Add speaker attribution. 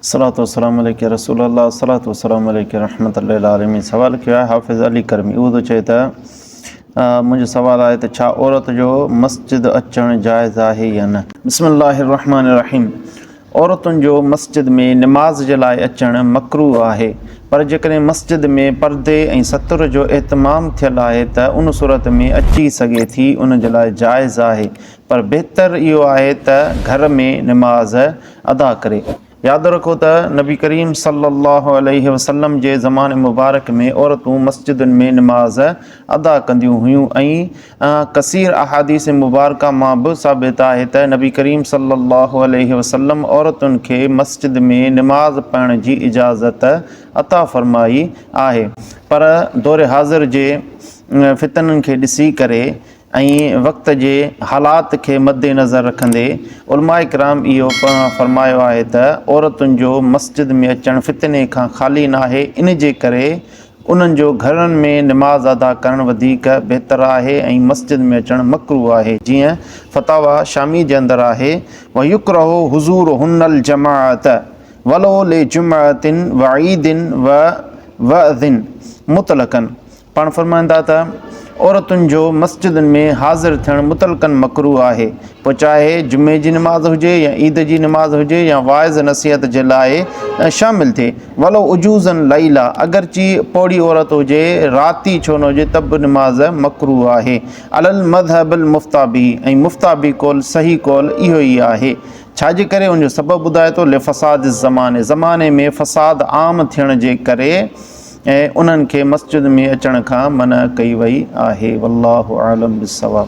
Speaker 1: الصلوة والسلام عليک يا رسول الله الصلوة والسلام عليک يا رحمت للعالمين سوال ڪيو آهي حافظ علي ڪرمي اهو ٿو چئي ته منهنجو سوال آهي ته ڇا عورت جو مسجد اچڻ جائز آهي يا نه؟ بسم الله الرحمن الرحيم عورتن جو مسجد ۾ نماز جي لاء اچڻ مڪروه آهي پر جيڪڏهن مسجد ۾ پردي ۽ ستر جو اهتمام ٿيل آهي ته ان صورت ۾ اچي سگهي ٿي ان جي لاء جائز آهي پر بهتر اهو آهي ته گهر ۾ نماز ادا ڪري. ياد رکو ته نبي ڪريم صلّي اللّٰه عليه وسلّم جي زماني مبارڪ ۾ عورتون مسجدن ۾ نماز ادا ڪنديون هيون ۽ ڪثير احاديث مبارڪه مان به ثابت آهي ته نبي ڪريم صلّي اللّٰه عليه وسلّم عورتن کي مسجد ۾ نماز پڙهڻ جي اجازت عطا فرمائي آهي پر دور حاضر جي فتنن کي ڏسي ڪري ۽ وقت جي حالات کي مد نظر رکندي علماء ڪرام اهو فرمايو آهي ته عورتن جو مسجد ۾ اچڻ فتني کان خالي ناهي ان جي ڪري انهن جو گهرن ۾ نماز ادا ڪرڻ وڌيڪ بهتر آهي ۽ مسجد ۾ اچڻ مڪروه آهي جيئن فتاويٰ شامي جي اندر آهي ويڪره حضورهن الجماعة ولو لجمعة وعيد ووعظ مطلقا پاڻ فرمائن ٿا ته عورتن جو مسجدن ۾ حاضر ٿيڻ مطلقاً مڪروه آهي، پوء چاهي جمعي جي نماز هجي يا عيد جي نماز هجي يا واعظ نصيحت جي لاء شامل ٿئي، ولو عجوزا ليلا اگرچه پوڙهي عورت هجي رات ئي ڇو نه هجي ته به نماز مڪروه آهي، علي المذهب المفتيٰ به ۽ مفتيٰ به قول صحيح قول اهو ئي آهي، ڇا جي ڪري ان جو سبب ٻڌائي ٿو لفساد الزمان زماني ۾ فساد عام ٿيڻ جي ڪري. ۽ انهن کي مسجد ۾ اچڻ کان منع ڪئي وئي آهي والله اعلم بالصواب.